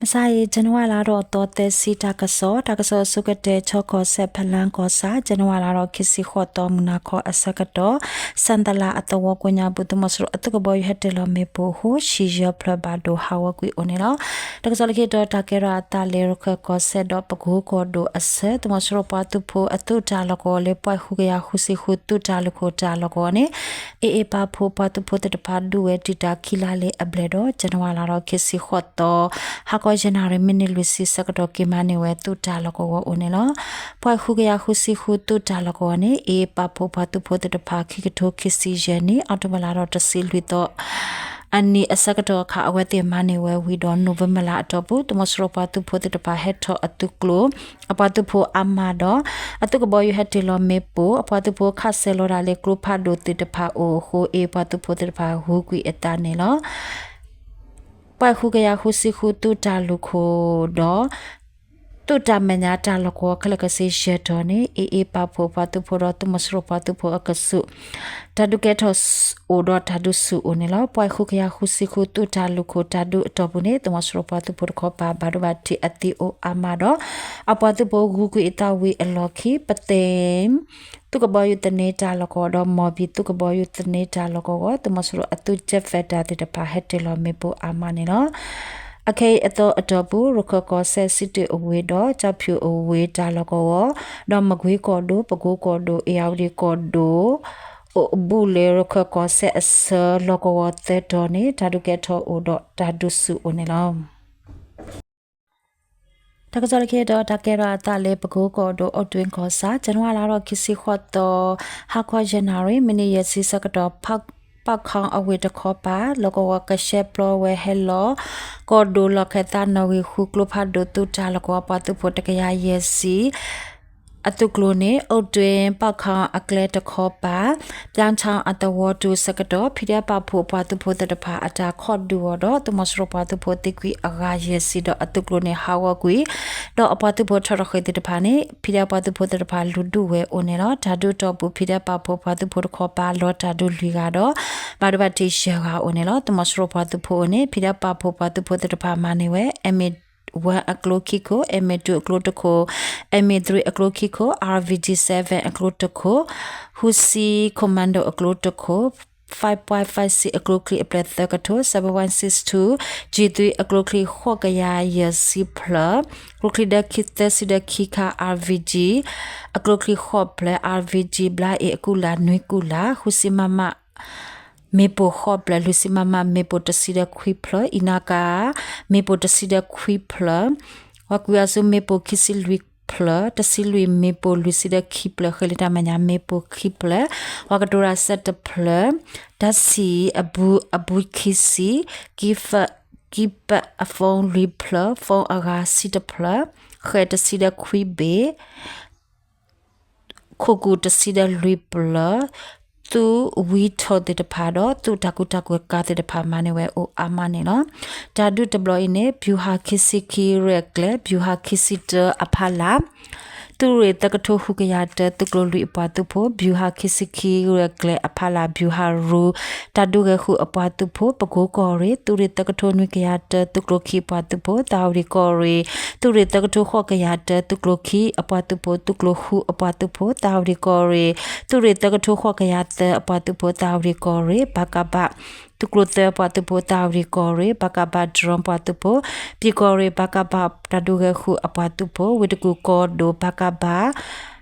မုၢ်ဆါအံၤ ကၠနဝါလါထီၣ်သီသၢဆံ တၢ်ကစီၣ်, တၢ်ကစီၣ်အဆိကတၢၢ် ခၠီကီၢ်စဲၣ် ဖလါကီၢ်ဆၣ် ကၠနဝါလါထီၣ်ခံဆံဃိးသီ မုၢ်နၤခီအဆၢကတီၢ် စၣ်သလၣ်အသဝီကိးညါပူၤ သုးမီၤစိရိၤအသုးကဘီယူၤဟဲတ့ၢ်လီၤမ့ၣ်ပိၢ်အဃိ ဆံယဲၢ်ဖျၢၣ်ဘၣ်ဒိဟးဂီၤကွံာ်အိၣ်န့ၣ်လီၤ. တၢ်ကစီၣ်လၢခံတီၤ တၢ်ကဲထီၣ်အသးလၢ ရခၢၣ်ကီၢ်စဲၣ်ဒီးပကိကီၢ်ဒိၣ်အဆၢ သုးမီၤစိရိၤပှၤသုးဖိအသုးတၢ်လီၢ်ကဝီၤလၢ ပှဲၤဃုကယၤဃုဆံဃု သုးတၢ်လုၢ်ခိၣ်တၢ်လီၢ်ကဝီၤန့ၣ် အ့ၣ်အ့ၣ်ပာ်ဖှိၣ်ပှၤသုးဖိသ့ၣ်တဖၣ်ဒုးဝဲတံာ်တာ်ခံလါလၢအဘျဲၣ်ဒီး ကၠနဝါလါထီၣ်ခံဆံဃိးသီ ဟါခီယဲၢ်နၣ်ရံၣ် မံးနံးလွံၢ်ဆံဆၢကတီၢ် က့ၤမၤန့ၢ်ဝဲသုးတၢ်လီၢ်ကဝီၤအိၣ်န့ၣ်လီၤ. ပှဲၤဃုကယၤဃုဆံဃု သုးတၢ်လီၢ်ကဝီၤန့ၣ် အ့ၣ်အ့ၣ်ပာ်ဖှိၣ်ပှၤသုးဖိသ့ၣ်တဖၣ် ခံကထိခံဆံယဲၢ်နံၣ် အီးထိဘၢၣ်လါထီၣ်တဆံလွံၢ်သီ အနံၤအဆၢကတီၢ်အခါ အဝဲသ့ၣ်မၤန့ၢ်ဝဲဝံၤဒီး နိၣ်ဝ့ဘၢၣ်လါအတီၢ်ပူၤ သုးမီၤစိရိၤပှၤသုးဖိသ့ၣ်တဖၣ်ဟဲထီၣ်အသုးကျိၤ အပှၤသုးဖိအါမးဒီး အသုးကဘီယူၤဟဲတ့ၢ်လီၤမ့ၣ်ပိၢ် အပှၤသုးဖိခးစဲၤလီၤတၢ်လၢကျိဖးဒိၣ်သ့ၣ်တဖၣ်အိၣ်အဃိ အ့ၣ်အ့ၣ်ပှၤသုးဖိသ့ၣ်တဖၣ်ဂုၤကွံာ်အသးန့ၣ်လီၤ. ပှဲၤဃုကယၤဃုဆံဃု သုးတၢ်လုၢ်ခိၣ်ဒီး သုးတၢ်မဲာ်ညါတၢ်လီၢ်ကဝီၤခဲလၢာ်ခဲဆ့ယဲၢ်တီၤန့ၣ် အ့ၣ်အ့ၣ်ပာ်ဖှိၣ်ပှၤသုးဖိဒီး သုးမီၤစိရိၤပှၤသုးဖိအကဆူး တၢ်ဒုးကဲထီၣ်အိၣ်ဒီးတၢ်ဒုးဆူၣ်အိၣ်န့ၣ်လီၤ. ပှဲၤဃုကယၤဃုဆံဃု သုးတၢ်လုၢ်ခိၣ်တၢ်ဒုးအတီၢ်ပူၤန့ၣ် သုးမီၤစိရိၤပှၤသုးဖိတခီပၤ ဘၣ်ဒိဘၣ်ထံးအသံအိၣ်အါမးဒီး အပှၤသုးဖိဂုၤကွံာ်အသးဝံၤအလီၢ်ခံ ပသ့ၣ် သုးကဘီယူၤသန့တၢ်လီၢ်ကဝီၤဒီး မီၢ်ဘံၣ်သုးကဘီယူၤသန့တၢ်လီၢ်ကဝီၤ သုးမီၤစိရိၤအသုး jet fighter သ့ၣ်တဖၣ် ဟဲတ့ၢ်လီၤမ့ၣ်ပိၢ်အါမးန့ၣ်လီၤ. အခဲအံၤအသီအတီၢ်ပူၤ ရခၢၣ်ကီၢ်စဲၣ် စံးတ့ၢ်အဝ့ၢ်ဒီး ကၠီဖၠူၣ်အဝ့ၢ်တၢ်လီၢ်ကဝီၤ ဒီးမကွ့ကီၢ်ဒိၣ် ပကိကီၢ်ဒိၣ် အ့ၣ်ယၣ်ဝတံၣ်ကီၢ်ဒိၣ် အိၣ်အဘူးလၢ ရခၢၣ်ကီၢ်စဲၣ်အဆၢ လီၢ်ကဝီၤသၢတီၤန့ၣ် တၢ်ဒုးကဲထီၣ်အိၣ်ဒီးတၢ်ဒုးဆူၣ်အိၣ်န့ၣ်လီၤ. တၢ်ကစီၣ်လၢခံတီၤ တၢ်ကဲထီၣ်အသးလၢ ပကိကီၢ်ဒိၣ် အိၣ်တွ့ကီၢ်ဆၣ် ကၠနဝါလါထီၣ်ခံဆံဃိးသီ ဟါခီယဲၢ်နၣ်ရံၣ် မံးနံးယဲၢ်ဆံဆၢကတီၢ် ပၣ်ခီအဝ့ၢ်တခီပၤ လီၢ်ကဝီၤကရှဲပျီဝဲဟဲလီၤ ကီၢ်ဒိၣ်လီၢ်ခၢၣ်သးနီၣ်ဂံၢ်ဃု ကျိဖးဒိၣ်သုးတၢ်လီၢ်ကဝီၤပှၤသုးဖိတကယၤယဲၢ်ဆံ အသုးကျိၤန့ၣ် အိၣ်တွ့ပၣ်ခီအကျဲတခီပၤ ပၠါဆီအသဝီတုၤအဆၢကတီၢ် ဖံးဒဲးပာ်ဖှိၣ်ပှၤသုးဖိသ့ၣ်တဖၣ်အတၢ်ခီၣ်ဒုးအီၤဒီး သုးမီၤစိရိၤပှၤသုးဖိသံကွံာ်အဂၤယဲၢ်ဆံဒီးအသုးကျိၤန့ၣ်ဟးဂီၤကွံာ် ဒီးအပှၤသုးဖိထီၣ်ထီၣ်ဃ့သ့ၣ်တဖၣ်န့ၣ် ဖံးဒဲးပှၤသုးဖိသ့ၣ်တဖၣ်လူၤဒုးဝဲအိၣ်န့ၣ်လီၤ. တၢ်ဒုးအတီၢ်ပူၤ ဖံးဒဲးပာ်ဖှိၣ်ပှၤသုးဖိတခီပၤ လီၤတၢ်ဒုးလွံၢ်ဂၤဒီး ဘၣ်ဒိဘၣ်ထံးယဲၢ်ဂၤအိၣ်န့ၣ်လီၤ. သုးမီၤစိရိၤပှၤသုးဖိအအိၣ်န့ၣ် ဖံးဒဲးပာ်ဖှိၣ်ပှၤသုးဖိသ့ၣ်တဖၣ်မၤန့ၢ်ဝဲ MA one အကျိခံခိၣ်, MA two အကျိတခိၣ်, MA three အကျိခံခိၣ်, RPG seven အကျိတခိၣ်, ဃုဆံ commando အကျိတခိၣ်, five point five အကျိချံအဖျၢၣ်သၢကထိ, seven one six two G three အကျိချံဃိးကယၤယဲၢ်ဆံဖျၢၣ်, ကျိချံဒၢခံသၢဆံဒီးခံခါ RPG အကျိချံဃိးဖျၢၣ်, RPG ဘျါအ့ၣ်အကူလၢ်နွံကူလၢ်, ဃုဆံ မမ မ့ၣ်ပိၢ်ဃိးဖျၢၣ်, လွံၢ်ဆံ မမ မ့ၣ်ပိၢ်တဆံဒီးခွံဖျၢၣ်, အံၤနါကါ မ့ၣ်ပိၢ်တဆံဒီးခွံဖျၢၣ်, ပှၤကွံာ်အီၤဆူမ့ၣ်ပိၢ်ခံဆံလွံၢ်ဖျၢၣ်, တဆံလွံၢ်မ့ၣ်ပိၢ်လွံၢ်ဆံဒီးခံဖျၢၣ်, ဃ့လံတၢ်မဲာ်ညါမ့ၣ်ပိၢ်ခံဖျၢၣ်, ပှၤကတိၤတၢ်ဆၢတဖျၢၣ်, တၢ်ဆံၣ်အဘူးအဘူးခံဆံ, ကံဖၢ ကံပၢၣ်အ phone လွံၢ်ဖျၢၣ်, phone အဂၤဆံတဖျၢၣ်, ဃဲၣ်တဆံဒီးခွံဘ့ၣ် ခိၣ်ကူၣ်တဆံဒီးလွံၢ်ဖျၢၣ်, သုးဝံထိၣ်သ့ၣ်တဖၣ်ဒီး သုးတၢ်ကူတၢ်ကၤသ့ၣ်တဖၣ်မၤန့ၢ်ဝဲအိၣ်အါမးန့ၣ်လီၤ. တၢ်ဒုးတဘျီအံၤန့ၣ် ဗျူဟာခံဆံခံရဲၣ်ကျဲၤ ဗျူဟာခံဆံတၢအဖီလာ် သုးရ့ၣ်သၢကထိဃုကယၤတၢ သုးကျိၤလွံၢ်အပှၤသုးဖိ ဗျူဟာခံဆံခံရဲၣ်ကျဲၤအဖီလာ် ဗျူဟာရူ တၢ်ဒုးဂဲၤဃုာ်အပှၤသုးဖိ ပကိကီၢ်ရ့ၣ် သုးရ့ၣ်သၢကထိနွံကယၤတၢ သုးကျိၤခံအပှၤသုးဖိ သၣ်ဝရံၣ်ကီၢ်ရ့ၣ် သုးရ့ၣ်သၢကထိဃိးကယၤတၢ သုးကျိၤခံအပှၤသုးဖိ သုးကျိၤဃုအပှၤသုးဖိ သၣ်ဝရံၣ်ကီၢ်ရ့ၣ် သုးရ့ၣ်သၢကထိဃိးကယၤသၢအပှၤသုးဖိ သၣ်ဝရံၣ်ကီၢ်ရ့ၣ် ပကဖ သုးကျိၤသၢအပှၤသုးဖိ သၣ်ဝရံၣ်ကီၢ်ရ့ၣ် ပကဖ drone ပှၤသုးဖိ ပၠ့ၣ်ကီၢ်ရ့ၣ် ပကဖ တၢ်ဒုးဂဲၤဃုာ်အပှၤသုးဖိ ဝ့ၢ်တကူၣ်ကီၢ်ဒိၣ် ပကဖ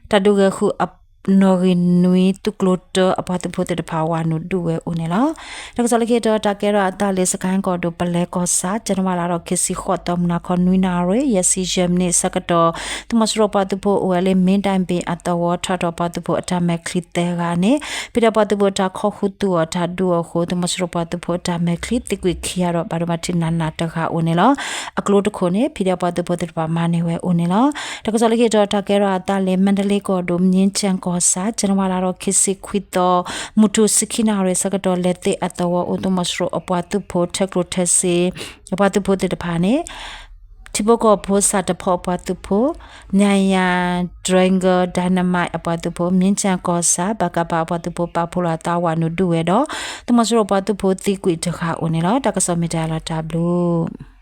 တၢ်ဒုးဂဲၤဃုာ်အ နီၣ်ဂံၢ်နွံ သုးကျိၤတၢအပှၤသုးဖိသ့ၣ်တဖၣ် ဝၤနုာ်ဒုးဝဲအိၣ်န့ၣ်လီၤ. တၢ်ကစီၣ်လၢခံတီၤ တၢ်ကဲထီၣ်အသးလၢ စကဲၣ်ကီၢ်ဒိၣ် ပလဲကီၢ်ဆၣ် ကၠနဝါလါထီၣ်ခံဆံဃိးသီ မုၢ်နၤခီနွံနၣ်ရံၣ် ယဲၢ်ဆံယဲၢ်မံးနံးအဆၢကတီၢ် သုးမီၤစိရိၤပှၤသုးဖိအိၣ်ဝဲလၢ မ့ၢ်ဒၣ်ဘ့ၣ်အသဝီ ထီၣ်ထီၣ်ပှၤသုးဖိအတၢ်မဲာ်ချံသၢဂၤန့ၣ် ဖံးဒဲးပှၤသုးဖိတၢ်ခီဃုာ်သူၣ်အီၤတၢ်ဒုးအီၤအဃိ သုးမီၤစိရိၤပှၤသုးဖိအတၢ်မဲာ်ချံသံကွံာ်ခံဂၤဒီး ဘၣ်ဒိဘၣ်ထံးနးနးတဂၤအိၣ်န့ၣ်လီၤ. အကျိတခိၣ်န့ၣ် ဖံးဒဲးပှၤသုးဖိသ့ၣ်တဖၣ်မၤန့ၢ်ဝဲအိၣ်န့ၣ်လီၤ. တၢ်ကစီၣ်လၢခံတီၤ တၢ်ကဲထီၣ်အသးလၢ မါဒလ့ကီၢ်ဒိၣ် မြင်းခြံကီၢ်ဆၣ် ကၠနဝါလါထီၣ်ခံဆံခွံသီ မုၢ်ထူၣ်ဆံခံနၣ်ရံၣ်အဆၢကတီၢ် လဲၤသ့အသဝီအိၣ် သုးမီၤစိရိၤအပှၤသုးဖိ ထဲကျိၣ်ထဲစ့ အပှၤသုးဖိသ့ၣ်တဖၣ်န့ၣ် ထံဖိကီၢ်ဖိစးတဖီအပှၤသုးဖိ မြာယၤ ဒြဲကၢ ဒၣ်နမဲး အပှၤသုးဖိ မြင်းခြံကီၢ်ဆၣ် ပကဖ အပှၤသုးဖိ ပာ်ဖှိၣ်လီၤအသးဝၤနုာ်ဒုးဝဲဒီး သုးမီၤစိရိၤပှၤသုးဖိသံကွံာ်တဂၤအိၣ်န့ၣ်လီၤ. တၢ်ကစီၣ်မ့ၢ်တၢ်လီၤတၢ်ဘျုး